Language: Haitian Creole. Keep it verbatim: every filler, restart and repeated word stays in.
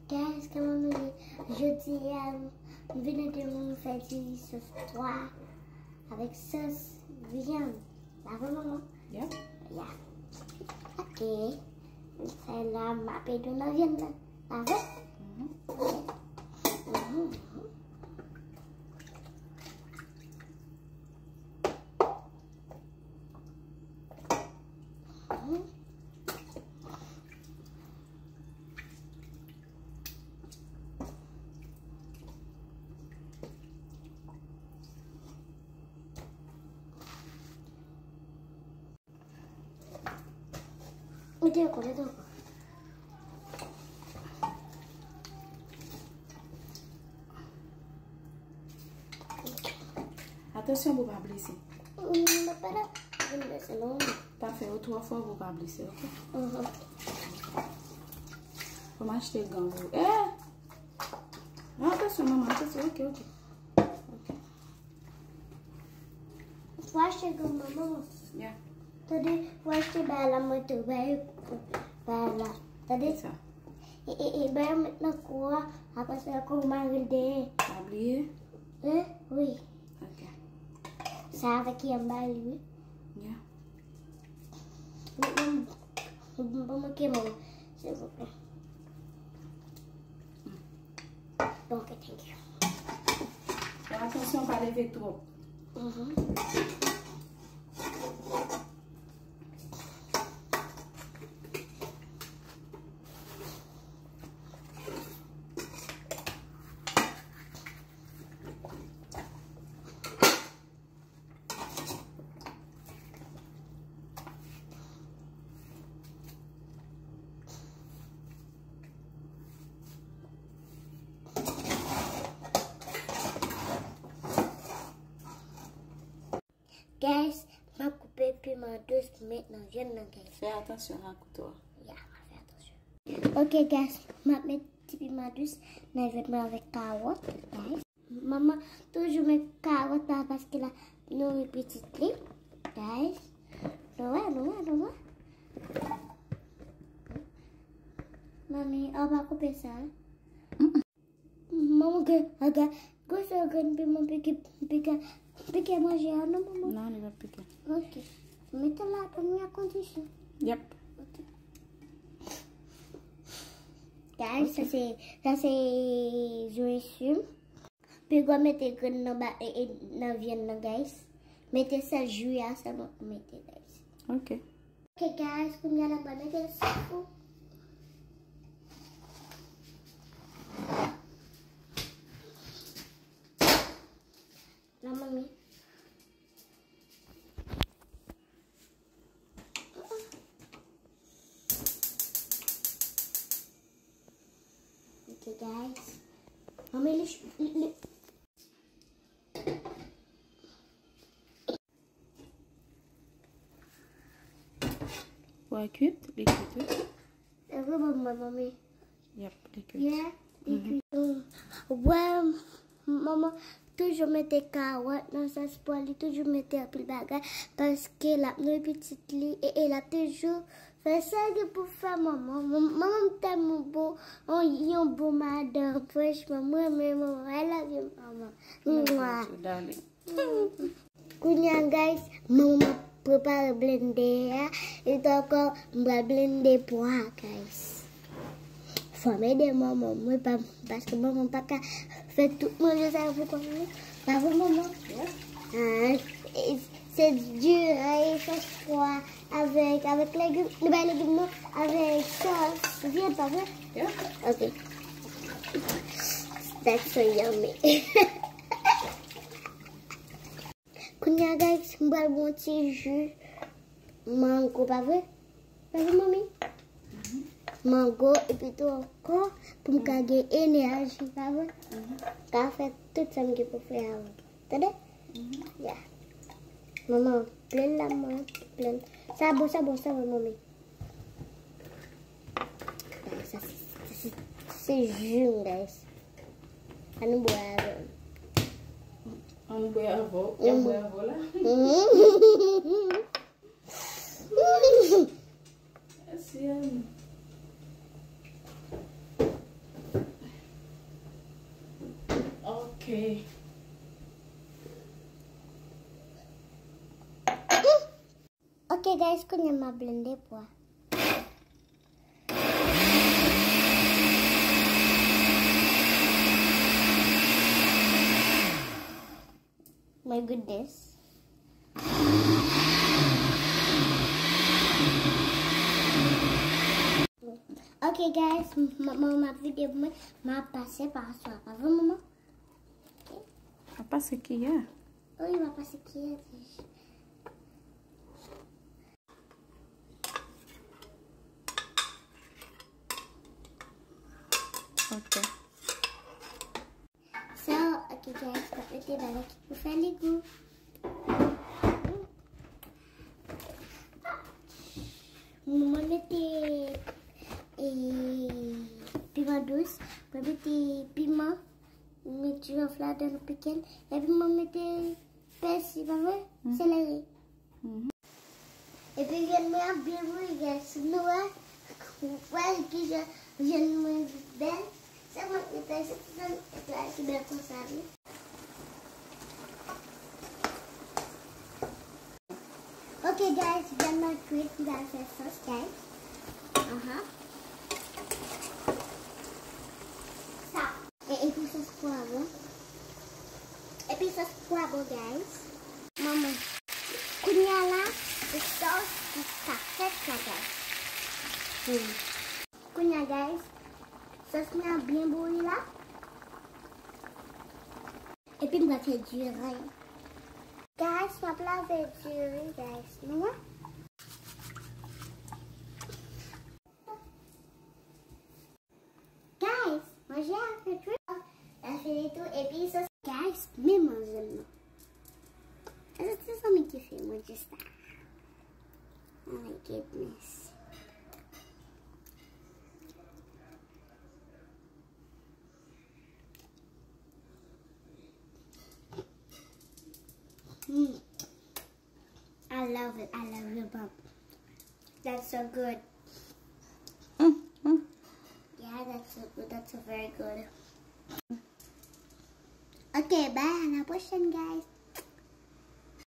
Guys, kòman nou ye? Jodi a, m vin ede moun fè diri sos pwa avèk sos vyann. Pa vre, manman? Yeah. Yeah. Ok. Sa la, m ap ede w nan vyann nan. Pa vre? Mhm. Ok. Mhm, mhm. Mhm. Mete ankò, mete ankò. Atansyon pou w pa blese. Mm, m pa la. M blese non. Pa fè yo twò fò pou w pa blese, ok? Mhm. Fò m achte gan pou ou. Eh! Atansyon, manman, atansyon. Ok, ok. Ok. Fò achte granmoman. Yeah. Tande, fò achte bagay la, mwen tou, bagay, bagay la. Tande? Sa. E, e, e, bagay mwen nan kou a, apre sa, kou mari l dèyè. Pa bliye? Hein? Wi. Ok. Sa avèk ki anba li, wi. Yeah. Bon, bon, bon, bon, ok, manman. Silvouplè. Bon, ok, thank you. Fè atansyon, pa leve twòp. Mhm. Guys, m ap koupe piman dous m met nan vyann nan, guys. Fè atansyon ak kouto a. Ya, m ap fè atansyon. Ok, guys, m ap met ti piman dous nan vyann mwen avèk kawòt, guys. Manman toujou met kawòt la paske l ap nouri pitit li. Guys, nou wè, nou wè, nou wè. Manmi, ou pa koupe sa? Mm-mm. Manman, gen, aga, gwosè grenn piman pike, pike, pike manje a, non, manman? Non, li pa pike. Ok. Mete l la, pou mwen a kondisyon. Yep. Ok. Guys, sa se, sa se jus. Piga mete grenn nan ba, e, e, nan vyann nan, guys. Mete sèl jus a sèlman pou mete, guys. Ok. Ok, guys, kounye a la mwen mete sou fou. La, manmi. Ok, guys. Manmi, li, li, li. Pwa kwit, li kwit, wi. Leve ban mwen, manmi. Yep, li kwit. Yeah, li kwit. Wè, manman toujou mete kawòt nan sòs pwa, li toujou mete anpil bagay, paske l ap nouri pitit li, e, e l ap toujou fè sa gen pou fè, manman. Manman, manman m tèlman bon, yon, yon bon madanm, franchman, mwen renmen manman. I love you, manman. Love you too, darling. Kounye a, guys, manman m ap prepare blende a. E ankò, m pral blende pwa, guys. Fò m ede manman m, wi, pa, paske manman m pa ka fè tout manje sa yo pou kò l, non. Pa vre, manman? Yeah. Ah, e, se di, e, sòs pwa avèk, avèk legim, nou bay legim, non, avèk sòs vyann, pa vre? Yeah. Ok. That's so yummy. Kounye a, guys, m pral bwè yon ti ji mango, pa vre? Pa vre, manmi? Mango, epi tou ankò, pou m ka gen enèji, pa vre? Ka fè tout sa m gen pou fè a. Tande? Ya. Manman, plen la, manman, plen. Sa bon, sa bon, sa bon, manmi. Sa se, se, se, se ji m, guys. Ann nou bwè avè m. Ann bwè avè w. Y ap bwè avè w la. Mèsi, Ann. Ok, guys, kounye a m ap blende pwa. My goodness. Ok, guys, m-, m-, manman ap vide pou mwen. M ap pase paswa, pa vre, manman? Ok. Ap pase kiyè? Wi, m ap pase kiyè. Ok. So, ok, guys, m ap mete bagay ki pou fè li gou. Mwen mete, e, piman dous, mwen mete piman, mete jirof ladan, pike l, epi mwen mete pèsi, pa vre? Seleri. Epi vyann mwen ap byen bouyi, guys. Nou wè, wè kijan vyann mwen bèl. Se mwen ki fè, se ti vyann ki bèl konsa, wi. Ok, guys, vyann nan kwit, m pral fè sòs, guys. Aha. Sa. E, epi sòs pwavwon. Epi sòs pwavwon, guys. Manman. Kounye a la, se sòs ki ka fèt la, guys. Hmm. Kounye a, guys, sòs lan byen bouyi la. Epi m pral fè diri. Guys, m ap lave diri, guys. Nou wè? Guys, manje a fini tou. L fini tou, epi sòs. Guys, men manje m nan. Èske se zanmi ki fè mwen jis sa? Oh my goodness. Mm. I love it. I love you, Bob. That's so good. Mm, mm. Yeah, that's so good. That's so very good. Ok, bye. À la prochaine, guys.